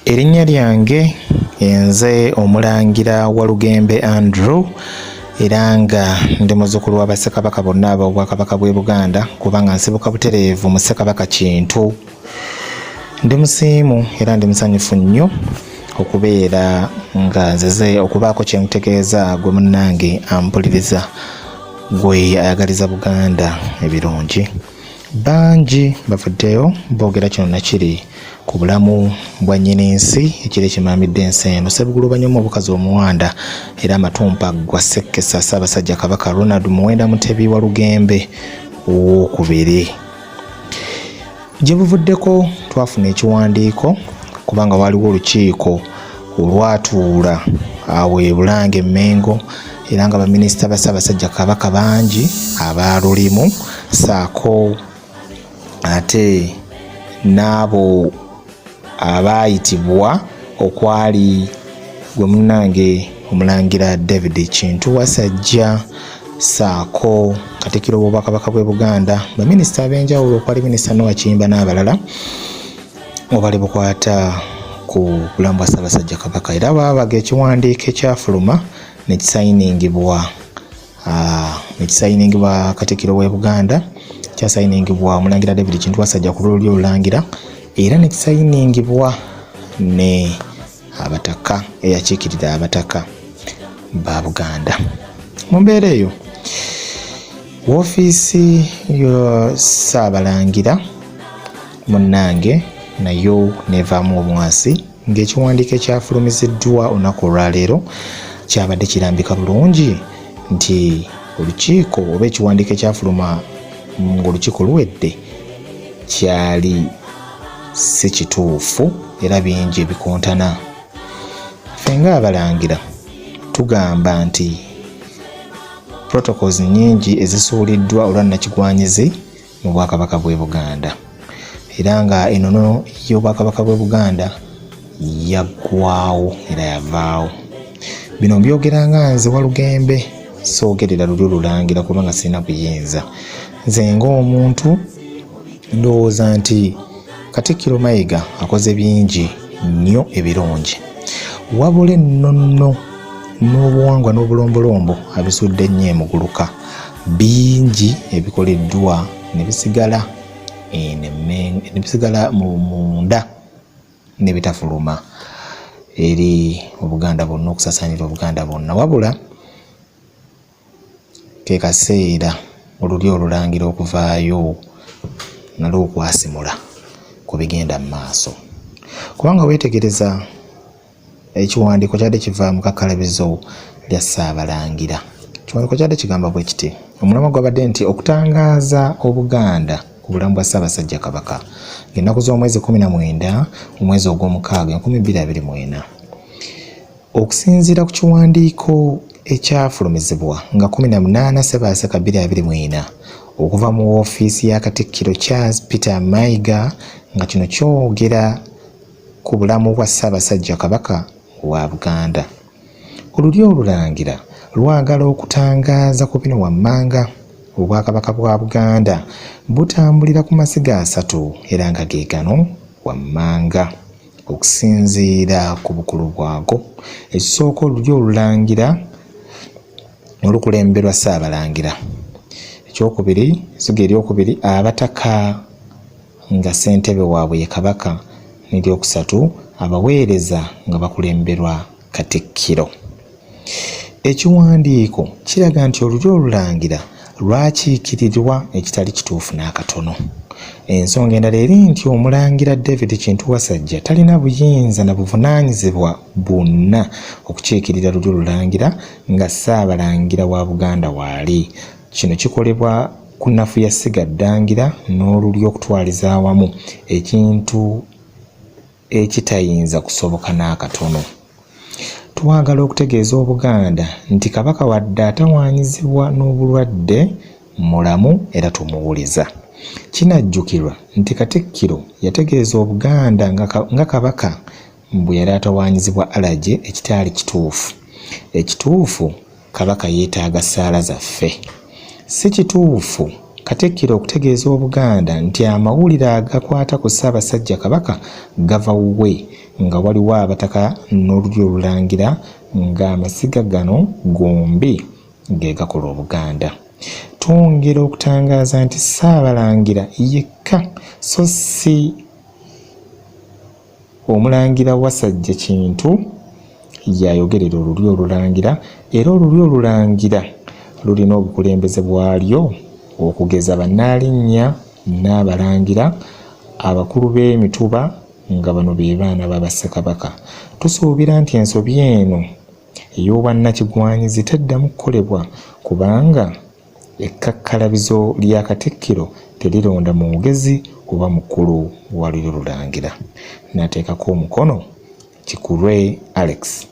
Erinnya lyange enze Omulangira Walugembe Andrew era nga ndi muzzukulu wa Bassekabaka bonna ab'Obwakabaka bw'e Buganda kubanga nsibuka butereevu mu Ssekabaka Kintu. Ndi musiimu era ndi musanyufu nnyo okubeera nga nzize okubaako kye nkutegeeza gwe munnange ampuliriza gwe ayagaliza Buganda ebirungi. Bangi bavuddeyo boogera kino na kiri ku bulamu bwa nnyini nsi ekiro ekimaamidde ensi eno. Ssebugulu Banyoma obukazi omuwanda era amatumpa gwa Ssekkesa Ssaabasajja Kabaka Ronald Muwenda Mutebi Walugembe ow'okubiri. Gye buvuddeko twafuna ekiwandiiko kubanga waaliwo olukiiko olwatuula awo e Bulange e Mmengo era nga baminisita ba Ssaabasajja Kabaka bangi abaalulimu ssaako ate n'abo abaayitibwa okwali gwe munnange Omulangira David Kintu Wasajja ssaako Katikkiro w'Obwakabaka bw'e Buganda, baminisita ab'enjawulo okwali Minisita Noah Kiyimba n'abalala obali bukwata ku bulamu bwa Ssaabasajja Kabaka era baabaga ekiwandiiko ekyafuluma ne kisayiningibwa nekisayiningibwa Katikkiro w'e Buganda, kyasayiningibwa Omulangira David Kintu Wasajja ku lw'olulyo Olulangira era nekisayiningibwa ne abataka eyakiikirira abataka ba Buganda. Mu mbeera eyo woofiisi ya Ssaabalangira munnange nayo nevaamu omwasi ng'ekiwandiiko ekyafulumiziddwa olunaku olwaleero kyabadde kirambika bulungi nti olukiiko oba ekiwandiiko ekyafuluma ng'olukiiko luwedde kyali si kituufu era bingi ebikontana. Ffe ng'abalangira tugamba nti protocols nnyingi ezisuuliddwa olwa nnakigwanyizi mu Bwakabaka bw'e Buganda era nga enono y'Obwakabaka bw'e Buganda yaggwawo era yavaawo. Bino mbyogera nga nze Walugembe, soogerera lulyo lulangira kubanga sirina buyinza. Nze ng'omuntu ndowooza nti Katikkiro Mayiga akoze bingi nnyo ebirungi, wabula ennonno n'obuwangwa n'obulombolombo abisudde nnyo emuguluka. Bingi ebikoleddwa ne bisigala ne bisigala munda ne bitafuluma eri Obuganda bwonna okusaasaanira Obuganda bwonna wabula ke kaseera olulyo olulangira okuvaayo nalwo okwasimula ku bigenda mu maaso kubanga weetegereza Ekiwandiiko kyadde kiva mu kakkalabizo lya Ssaabalangira. Ekiwandiiko kyadde kigamba bwe kiti, Omulamwa gwabadde nti okutangaaza Obuganda ku bulamu bwa Ssaabasajja Kabaka ng'ennaku z'omwezi 19 omwezi Ogwomukaaga 2024. Okusinziira ku kiwandiiko ekyafulumizibwa nga 18 Ssebaaseka 2024 okuva mu woofiisi ya Katikkiro Charles Peter Mayiga nga kino kyogera ku bulamu bwa Ssaabasajja Kabaka wa Buganda. Olulyo Olulangira lwagala okutangaaza ku bino wammanga. Obwakabaka bwa Buganda butambulira ku masiga asatu era nga ge gano wammanga okusinziira ku bukulu bwago. Ekisooka Olulyo Olulangira olukulemberwa Ssaabalangira. Ekyokubiri, essiga eryokubiri Abataka nga ssentebe waabwe ye Kabaka n'eryokusatu abaweereza nga bakulemberwa Katikkiro. Ekiwandiiko kiraga nti Olulyo Olulangira lwakiikirirwa ekitali kituufu n'akatono. Ensonga endala eri nti Omulangira David Kintu Wasajja talina buyinza na buvunaanyizibwa bwonna okukiikirira Lulyo Lulangira nga Ssaabalangira wa Buganda waali. Kino kikolebwa kunafuya ssiga Ddangira n'olulyo okutwaliza awamu, ekintu ekitayinza kusoboka n'akatono. Twagala okutegeeza Obuganda nti Kabaka wadde atawaanyizibwa n'obulwadde, mulamu era tumuwuliza. Kinajjukirwa nti Katikkiro yategeeza Obuganda nga Kabaka bwe yali atawaanyizibwa allergy ekitaali kituufu. Ekituufu Kabaka yeetaaga ssaala zaffe. Si kituufu Katikkiro okutegeeza Obuganda nti amawulire agakwata ku Ssaabasajja Kabaka gava wuwe nga waliwo Abataka n'Olulyo Olulangira ng'amasiga gano gombi ge gakola Obuganda. Twongera okutangaaza nti Ssaabalangira yekka so si Omulangira Wasajja Kintu y'ayogerera Olulyo Olulangira era Olulyo Olulangira lulina obukulembeze bwalyo okugeza Bannaalinnya n'Abalangira, abakulu b'emituba nga bano be baana ba Bassekabaka. Tusuubira nti ensobi eno ey'obwannakigwanyizi teddamu kukolebwa kubanga Ekkakkalabizo lya Katikkiro terironda mwogezi oba mukulu wa lulyo lulangira. N'ateekako omukono, Kikulwe Alex.